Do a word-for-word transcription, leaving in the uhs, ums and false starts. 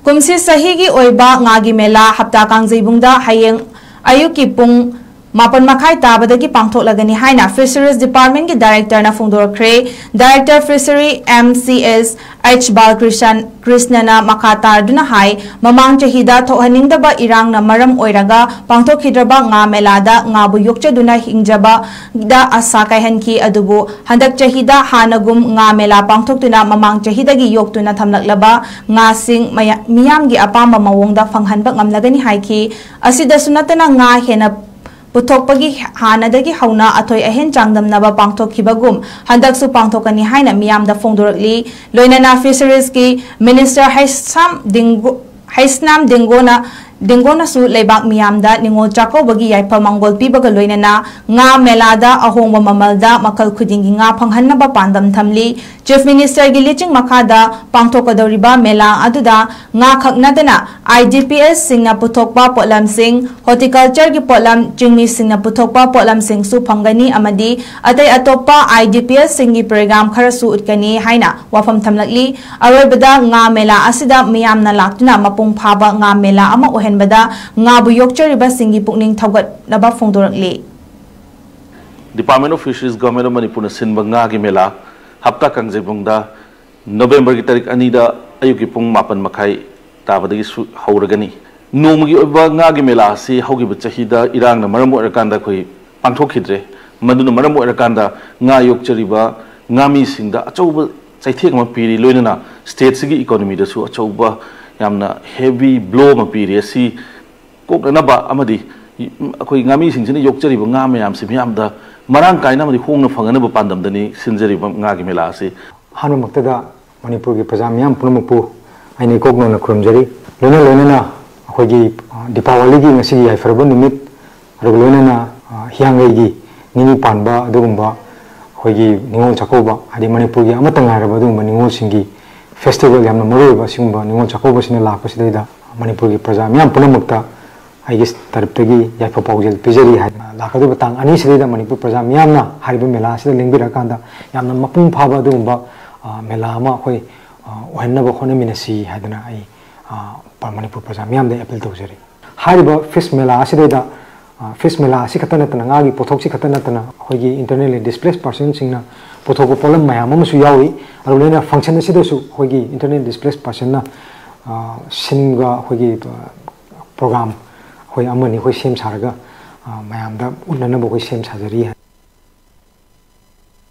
ꯀꯨꯝꯁꯤ ꯆꯍꯤꯒꯤ ꯑꯣꯏꯕ ꯉꯥꯒꯤ ꯃꯦꯂꯥ ꯍꯞꯇꯥ ꯀꯥꯡꯖꯩꯕꯨꯡꯗ ꯍꯌꯦꯡ ꯑꯌꯨꯛꯀꯤ ꯄꯨꯡ ꯃꯥꯄꯟ ꯃꯈꯥꯏ ꯇꯥꯕꯗꯒꯤ ꯄꯥꯡꯊꯣꯛꯂꯒꯅꯤ ꯍꯥꯏꯅ Fisheries Department ꯀꯤ Director ꯅ ꯐꯣꯡꯗꯣꯔꯛꯈ꯭ꯔꯦ꯫ Director Fishery M C S H ꯕꯥꯂꯀ꯭ꯔꯤꯁꯟ ꯀ꯭ꯔꯤꯁꯅꯅ ꯃꯈꯥ ꯇꯥꯗꯨꯅ ꯍꯥꯏ, ꯃꯃꯥꯡ ꯆꯍꯤꯗ ꯊꯣꯛꯍꯟꯅꯤꯡꯗꯕ ꯏꯔꯥꯡꯅ ꯃꯔꯝ ꯑꯣꯏꯔꯒ ꯄꯥꯡꯊꯣꯛꯈꯤꯗ꯭ꯔꯕ ꯉꯥ ꯃꯦꯂꯥꯗ ꯉꯥꯕꯨ ꯌꯣꯛꯆꯗꯨꯅ ꯍꯤꯡꯖꯕꯗ ꯑꯁꯥ ꯀꯥꯏꯍꯟꯈꯤ꯫ ꯑꯗꯨꯕꯨ ꯍꯟꯗꯛ ꯆꯍꯤꯗ ꯍꯥꯟꯅꯒꯨꯝ ꯉꯥ ꯃꯦꯂꯥ ꯄꯥꯡꯊꯣꯛꯇꯨꯅ ꯃꯃꯥꯡ ꯆꯍꯤꯗꯒꯤ ꯌꯣꯛꯇꯨꯅ ꯊꯝꯂꯛꯂꯕ ꯉꯥꯁꯤꯡ ꯃꯌꯥ-, ꯃꯤꯌꯥꯝꯒꯤ ꯑꯄꯥꯝꯕ ꯃꯑꯣꯡꯗ ꯐꯪꯍꯟꯕ ꯉꯝꯂꯒꯅꯤ ꯍꯥꯏꯈꯤ꯫ ꯑꯁꯤꯗꯁꯨ ꯅꯠꯇꯅ ꯉꯥ ꯍꯦꯟꯅ ꯄꯨꯊꯣꯛꯄꯒꯤ ꯍꯥꯟꯅꯗꯒꯤ ꯍꯧꯅ ꯑꯊꯣꯏ ꯑꯍꯦꯟ ꯆꯥꯡꯗꯝꯅꯕ ꯄꯥꯡꯊꯣꯛꯈꯤꯕꯒꯨꯝ ꯍꯟꯗꯛꯁꯨ ꯄꯥꯡꯊꯣꯛꯀꯅꯤ ꯍꯥꯏꯅ ꯃꯤꯌꯥꯝꯗ ꯐꯣꯡꯗꯣꯔꯛꯂꯤ꯫ ꯂꯣꯏꯅꯅ Fisheries ꯀꯤ Minister ꯍꯩꯁꯥꯝ ꯗꯤꯡꯒꯣ-, ꯍꯩꯁꯅꯥꯝ ꯗꯤꯡꯒꯣꯅ, ꯗꯤꯡꯒꯣꯅꯁꯨ ꯂꯩꯕꯥꯛ ꯃꯤꯌꯥꯝꯗ ꯅꯤꯉꯣꯜ ꯆꯥꯛꯀꯧꯕꯒꯤ ꯌꯥꯏꯐ ꯃꯪꯒꯣꯜ ꯄꯤꯕꯒ ꯂꯣꯏꯅꯅ ꯉꯥ ꯃꯦꯂꯥꯗ ꯑꯍꯣꯡꯕ ꯃꯃꯜꯗ ꯃꯈꯜ ꯈꯨꯗꯤꯡꯒꯤ ꯉꯥ ꯐꯪꯍꯟꯅꯕ ꯄꯥꯟꯗꯝ ꯊꯝꯂꯤ꯫ Chief Minister ꯒꯤ ꯂꯤꯆꯤꯡ ꯃꯈꯥꯗ ꯄꯥꯡꯊꯣꯛꯀꯗꯧꯔꯤꯕ ꯃꯦꯂꯥ ꯑꯗꯨꯗ ꯉꯥ ꯈꯛ ꯅꯠꯇꯅ I D P S ꯁꯤꯡꯅ ꯄꯨꯊꯣꯛꯄ ꯄꯣꯠꯂꯝꯁꯤꯡ, horticulture ꯒꯤ ꯄꯣꯠꯂꯝ, ꯆꯤꯡꯃꯤꯁꯤꯡꯅ ꯄꯨꯊꯣꯛꯄ ꯄꯣꯠꯂꯝꯁꯤꯡꯁꯨ ꯐꯪꯒꯅꯤ ꯑꯃꯗꯤ ꯑꯇꯩ ꯑꯇꯣꯞꯄ I D P S ꯁꯤꯡꯒꯤ program ꯈꯔꯁꯨ ꯎꯠꯀꯅꯤ ꯍꯥꯏꯅ ꯋꯥꯐꯝ ꯊꯝꯂꯛꯂꯤ꯫ ꯑꯔꯣꯏꯕꯗ ꯉꯥ ꯃꯦꯂꯥ ꯑꯁꯤꯗ ꯃꯤꯌꯥꯝꯅ ꯂꯥꯛꯇꯨꯅ ꯃꯄꯨꯡ ꯐꯥꯕ ꯉꯥ ꯃꯦꯂꯥ ꯑꯃ ꯑꯣꯏꯍꯟꯕꯗ ꯉꯥꯕꯨ ꯌꯣꯛꯆꯔꯤꯕꯁꯤꯡꯒꯤ ꯄꯨꯛꯅꯤꯡ ꯊꯧꯒꯠꯅꯕ ꯐꯣꯡꯗꯣꯔꯛꯂꯤ꯫ Department of Fisheries, Government of ꯃꯅꯤꯄꯨꯔꯅ ꯁꯤꯟꯕ ꯉꯥꯒꯤ ꯃꯦꯂꯥ ꯍꯞꯇꯥ ꯀꯥꯡꯖꯩꯕꯨꯡꯗ ꯅꯕꯦꯝꯕꯔꯒꯤ ꯇꯥꯔꯤꯛ ꯑꯅꯤꯗ ꯑꯌꯨꯛꯀꯤ ꯄꯨꯡ ꯃꯥꯄꯟ ꯃꯈꯥꯏ ꯇꯥꯕꯗꯒꯤ ꯁꯨ-, ꯍꯧꯔꯒꯅꯤ꯫ ꯅꯣꯡꯃꯒꯤ ꯑꯣꯏꯕ ꯉꯥꯒꯤ ꯃꯦꯂꯥ ꯑꯁꯤ ꯍꯧꯈꯤꯕ ꯆꯍꯤꯗ ꯏꯔꯥꯡꯅ ꯃꯔꯝ ꯑꯣꯏꯔꯀꯥꯟꯗ ꯑꯩꯈꯣꯏ ꯄꯥꯡꯊꯣꯛꯈꯤꯗ꯭ꯔꯦ꯫ ꯃꯗꯨꯅ ꯃꯔꯝ ꯑꯣꯏꯔꯀꯥꯟꯗ ꯉꯥ ꯌꯣꯛꯆꯔꯤꯕ ꯉꯥꯃꯤꯁꯤꯡꯗ ꯑꯆꯧꯕ ꯆꯩꯊꯦꯡ ꯑꯃ ꯄꯤꯔꯤ, ꯂꯣꯏꯅꯅ state ꯁꯤꯒꯤ economy ꯗꯁꯨ ꯑꯆꯧꯕ ꯌꯥꯝꯅ heavy blow ꯑꯃ ꯄꯤꯔꯤ꯫ ꯑꯁꯤ ꯀꯣꯛꯅꯅꯕ ꯑꯃꯗꯤ ꯑꯩꯈꯣꯏ ꯉꯥꯃꯤꯁꯤꯡꯁꯤꯅ ꯌꯣꯛꯆꯔꯤꯕ ꯉꯥ ꯃꯌꯥꯝꯁꯤ ꯃꯤꯌꯥꯝꯗ ꯃꯔꯥꯡ ꯀꯥꯏꯅ ꯑꯃꯗꯤ ꯍꯣꯡꯅ ꯐꯪꯍꯟꯅꯕ ꯄꯥꯟꯗꯝꯗꯅꯤ ꯁꯤꯟꯖꯔꯤꯕ ꯉꯥꯒꯤ ꯃꯦꯂꯥ ꯑꯁꯤ꯫ ꯑꯍꯥꯟꯕꯃꯛꯇꯗ ꯃꯅꯤꯄꯨꯔꯒꯤ ꯄ꯭ꯔꯖꯥ ꯃꯤꯌꯥꯝ ꯄꯨꯝꯅꯃꯛꯄꯨ ꯑꯩꯅ ꯏꯀꯣꯛ ꯅꯧꯅ ꯈꯨꯔꯨꯝꯖꯔꯤ꯫ ꯂꯣꯏꯅ ꯂꯣꯏꯅꯅ ꯑꯩꯈꯣꯏꯒꯤ, ꯑ, ꯗꯤꯄꯥꯋꯂꯤꯒꯤ ꯉꯁꯤꯒꯤ ꯌꯥꯏꯐꯔꯕ ꯅꯨꯃꯤꯠ, ꯑꯗꯨꯒ ꯂꯣꯏꯅꯅ, ꯑ, ꯍꯤꯌꯥꯡꯒꯩꯒꯤ ꯅꯤꯅꯤ ꯄꯥꯟꯕ ꯑꯗꯨꯒꯨꯝꯕ ꯑꯩꯈꯣꯏꯒꯤ ꯅꯤꯉꯣꯜ ꯆꯥꯛꯀꯧꯕ, ꯍꯥꯏꯗꯤ ꯃꯅꯤꯄꯨꯔꯒꯤ ꯑꯃꯠꯇ ꯉꯥꯏꯔꯕ ꯑꯗꯨꯒꯨꯝꯕ ꯅꯤꯉꯣꯜꯁꯤꯡꯒꯤ festival, ꯌꯥꯝꯅ ꯃꯔꯨꯑꯣꯏꯕ ꯑꯁꯤꯒꯨꯝꯕ ꯅꯤꯉꯣꯜ ꯆꯥꯛꯀꯧꯕꯁꯤꯅ ꯂꯥꯛꯄꯁꯤꯗꯩꯗ ꯃꯅꯤꯄꯨꯔꯒꯤ ꯄ꯭ꯔꯖꯥ ꯃꯤꯌꯥꯝ ꯄꯨꯝꯅꯃꯛꯇ ꯑꯩꯒꯤ ꯇꯔꯞꯇꯒꯤ ꯌꯥꯏꯐ ꯄꯥꯎꯖꯦꯜ ꯄꯤꯖꯔꯤ ꯍꯥꯏꯗꯅ, ꯂꯥꯛꯀꯗꯧꯔꯤꯕ ꯇꯥꯡ ꯑꯅꯤꯁꯤꯗꯩꯗ ꯃꯅꯤꯄꯨꯔ ꯄ꯭ꯔꯖꯥ ꯃꯤꯌꯥꯝꯅ ꯍꯥꯏꯔꯤꯕ ꯃꯦꯂꯥ ꯑꯁꯤꯗ ꯂꯦꯡꯕꯤꯔꯛꯑꯀꯥꯟꯗ ꯌꯥꯝꯅ ꯃꯄꯨꯡ ꯐꯥꯕ ꯑꯗꯨꯒꯨꯝꯕ, ꯑ, ꯃꯦꯂꯥ ꯑꯃ ꯑꯩꯈꯣꯏ, ꯑ, ꯑꯣꯏꯍꯟꯅꯕ ꯍꯣꯠꯅꯃꯤꯟꯅꯁꯤ ꯍꯥꯏꯗꯅ ꯑꯩ, ꯑ, ꯃꯅꯤꯄꯨꯔ ꯄ꯭ꯔꯖꯥ ꯃꯤꯌꯥꯝꯗ ꯑꯦꯄꯤꯜ ꯇꯧꯖꯔꯤ꯫ ꯍꯥꯏꯔꯤꯕ ꯐꯤꯁ ꯃꯦꯂꯥ ꯑꯁꯤꯗꯩꯗ ꯐꯤꯁ ꯃꯦꯂꯥ ꯑꯁꯤ ꯈꯛꯇ ꯅꯠꯇꯅ, ꯉꯥꯒꯤ ꯄꯣꯠꯊꯣꯛꯁꯤ ꯈꯛꯇ ꯅꯠꯇꯅ, ꯑꯩꯈꯣꯏꯒꯤ internally displaced personꯁꯤꯡꯅ ꯄꯨꯊꯣꯛꯄ ꯄꯣꯠꯂꯝ ꯃꯌꯥꯝ ꯑꯃꯁꯨ ꯌꯥꯎꯔꯤ꯫ ꯑꯗꯨ ꯂꯣꯏꯅ ꯐꯪꯁꯟ ꯑꯁꯤꯗꯁꯨ ꯑꯩꯈꯣꯏꯒꯤ internally displaced personꯅ ꯁꯤꯟꯕ ꯑꯩꯈꯣꯏꯒꯤ ꯄ꯭ꯔꯣꯒ꯭ꯔꯥꯝ ꯑꯩꯈꯣꯏ ꯑꯃꯅꯤ ꯑꯩꯈꯣꯏ ꯁꯦꯝ ꯁꯥꯔꯒ ꯃꯌꯥꯝꯗ ꯎꯠꯅꯅꯕ ꯑꯩꯈꯣꯏ ꯁꯦꯝ ꯁꯥꯖꯔꯤ꯫